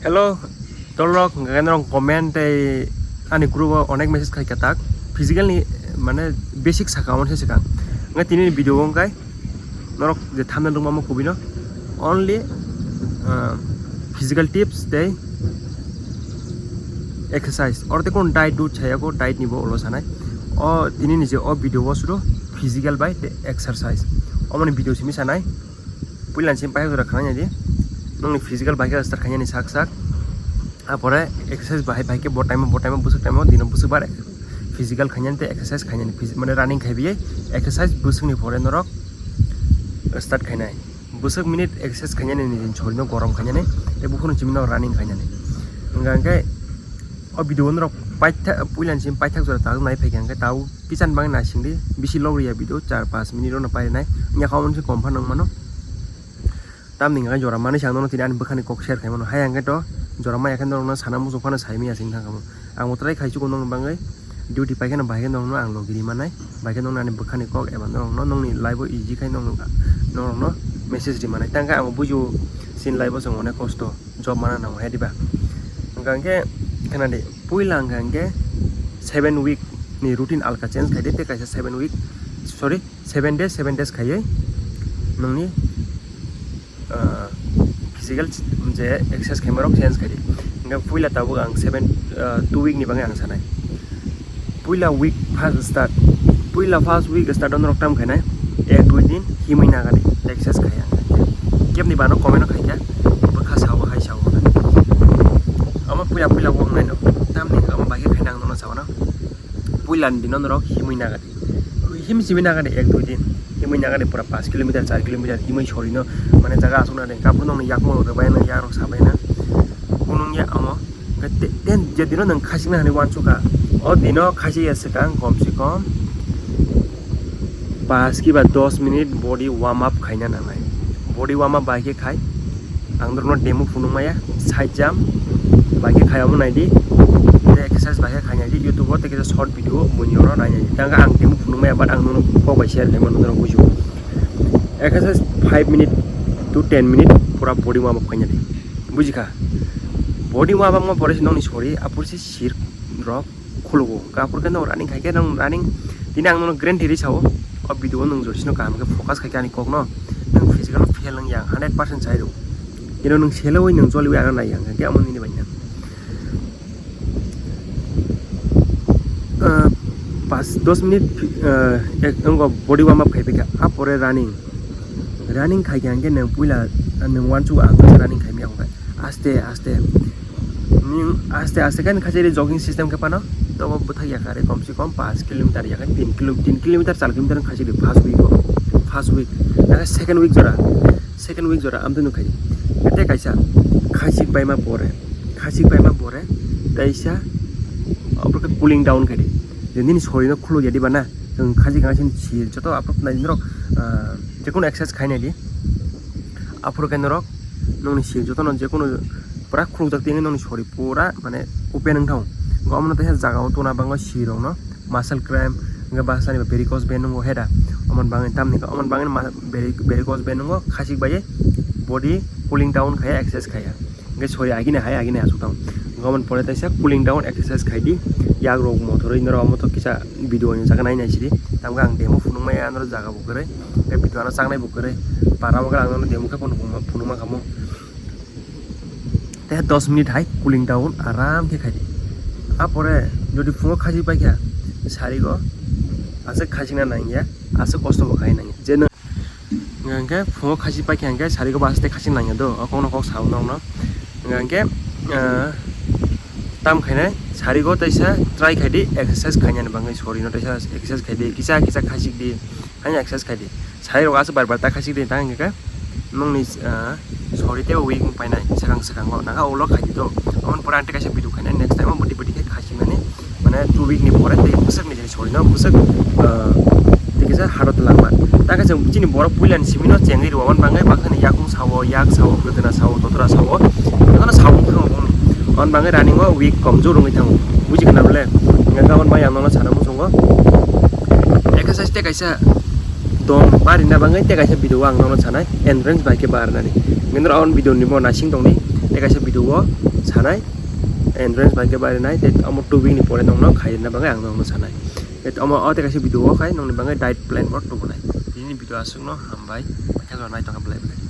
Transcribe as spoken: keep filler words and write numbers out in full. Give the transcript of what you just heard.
Hello, tolrok, hwnkhe norok comment tei ani group o onek message khai katak. Physical ni, mane, basic saka omo se swkang. Hwnkhe tini ni video o hwnkhe norok je thumbnail rwma mo kubui no only, ah, physical tips tei exercise. Oro tei kono diet dut saya ko, diet ni bo ulo sanai. O tini ni je o video o sudo physical bai tei exercise. Omo ni video simi sanai. Puila ni simi paithak jora khanai di. Nongni physical bai khe start khainani sak sak. Apore exercise bahai bahai khe bo time o, bo time o, bwswk time o, dino bwswk bar physical khainani tei exercise khainani. Phys-, mane running khai biyai exercise bwswk ni pore norok start khainai. Bwswk minute exercise khainani, nini sorino gorom khainani, tei buphuru simi no running khainani. Hwnkha hwnkhe o video norok paitha-, puila ni simi paithak jora tak nai phaikha hwnkhe tabuk kisan bangwi naisingdi, bisi logriya video, char panch minute rokno painai, yakha omo se kom phano wngmano. Tamni hwnkhe jora manwi se ang nono tini ani bwkhani kok share khaimano, hai hwnkhe to jora maya khe norokno sana muchung phano saimanya sing thangkha mo. Ang bo try khaichugo nokni bangwi, duty paikheno bahai khe nokno ang logi rimanai, bahai khe nokno ani bwkhani kok eba nokno nokni life o easy khai nokno, nokno message rimanai. Tangkhe ang bo bujigo chini life o chwng onek kosto. Job mana nango hai diba? Hwnkha hwnkhe khnadi, puila hwnkha hwnkhe seven week ni routine alka change khaidi, tei kaisa seven week, sorry, seven days, seven days khaiwi nongni, ah, physical je exercise khaima rok change khaidi. Hwnkhe puila tabuk ang seven, ah, two week ni bagwi ang sanai. Puila week first start, puila first week start o norok tam khainai ek dui din himwi nagani exercise khai ang. Kebni bano comment o khaikha, bwkha sao hai sao hwnwi. Omo puila puila wng naino, tamni omo bai khe khaina ang nono sao na. Puila ni dino norok himwi nagani, him simi nagani ek dui din himwi nagani pura panch kilometer, char kilometer himwi sorino, mane jaga aswk nagani, kabru nokni yakung rok rwbaino, yak rok sabaino, kunung ya omo. Hwnkhe te-, ten je dino nwng khachikna hinwi uansukha, o dino khachikya swkang kom se kom paanch kiba dos minute body warm up khaina nangnai. Body warm up bai khe khai, ang norokno demo phunukmaya, side jump bai khe khai omo naidi, tei exercise bai khe khai naidi, YouTube o tei kisa short video buini oro nai naidi. Tangkhe ang demo phunukmaya, but ang nono kok bai share khaimano norok bujigo. Exercise five minute to ten minute pura body warm up khaina di. Bujikha? Body warm up ma pore se nokni sori, apor se sir rok khulugo. Apor khe nok running khai khe nong running, tini ang nono guarantee ri sao, o video o nong jodi sino kaham khe focus khai khe ani kok no, nong physical no fail wng yang hundred percent sai rw. Kino nong selewi nong joliwi ano nai yang khe amo nini bai nang. Ah, pas dos minute, ah, ek, wngkha body warm up khai phaikha, apore running, running khai khe hwnkhe nwng puila, ah, nwng uansukha ang kaisa running khai maya hwnkhe aste aste nwng aste aste khe khachiri jogging system khe phano tobo bwthak yakha re, kom se kom paanch kilometer yakha, tin kilo, tin kilometer, char kilometer khachiri first week o, first week, second week jora, second week jora amtwi nukha tei kaisa khachik paima pore. Khachik paima pore teisa obo khe cooling down khaidi. Je nini sorino khuluk ya diba na, chwng khachik kang sini si joto aphuru nai norok, ah, jekono exercise khai nai di. Aphuru khe norok nokni si jotono jekono pura khulukjak tini nokni sori pura mane open wng thang. Omo no teisa jaga o tona bango si rokno muscle cramp, hwnkhe bwsani varicose vein wngo heda. Omo ni bagwi tamni khe, omo ni bagwi ma-, vari-, varicose vein wngo, khachik bai body cooling down khaiya, exercise khaiya. Hwnkhe sori agini hai, agini aswk tong. Hwnkhe omo ni pore teisa cooling down exercise khai di. Yak rok mothorwi norok omo to kisa video ni jaga nai nai sidi. Tamkhe ang demo phunukmaya norok jaga bo kwrwi. Tei video ano chaknai bo kwrwi. Para wngkha ang nono demo khe phunukma, phunukma khamu. Tei dos minute hai cooling down aram khe khai di. Apore jodi phungo khachik paikha, sarigo aswk khachikna nangya, aswk kosto bo khai nangya. Je nwng Hwnkhe phungo khachik paikha hwnkhe sarigo basaste khachik nangya do, o kokno kok sao norokno. Hwnkhe, ah, tam khainai sarigo teisa try khai di exercise khainani bagwi, sorino teisa exercise khai di, kisa kisa khachik di, haino exercise khai di. Sarirok aswk bar bar ta khachik di, tang hwnkhe nokni, ah, sori tei weak wng painai swkang swkango, nangkha ulo khai di do. Aboni pore ang tei kaisa video khainai, next time o bwtwi bwtwi khe khachiknani. Mane two week ni pore tei bwswk ni jani sori no bwswk, ah, tei kisa haro twlangma. Ta khe chwng chini borok puila ni simi no chengwi rw, aboni bagwi baksa ni yakung sao, yak sao, kwdwna sao, totra sao, jotono sao wng thango bongni. Aboni bagwi running o weak komjor wngwi thango. Buji khna bole? Hwnkhe aboni bagwi ang nono sana muchungo. Exercise tei kaisa tong barina bagwi tei kaisa video o ang nono sanai, endurance bai khe barnani. Hwnkhe norok aboni video ni bo naising tongdi. Tei kaisa video o sanai entrance bai khe barinai, tei omo two week ni pore nongno khairina bagwi ang nongno sanai. Tei omo o tei kaisa video o khai nongni bagwi diet plan bo tubunai. Tini video aswkno hambai, paikha jora naitokha belai belai.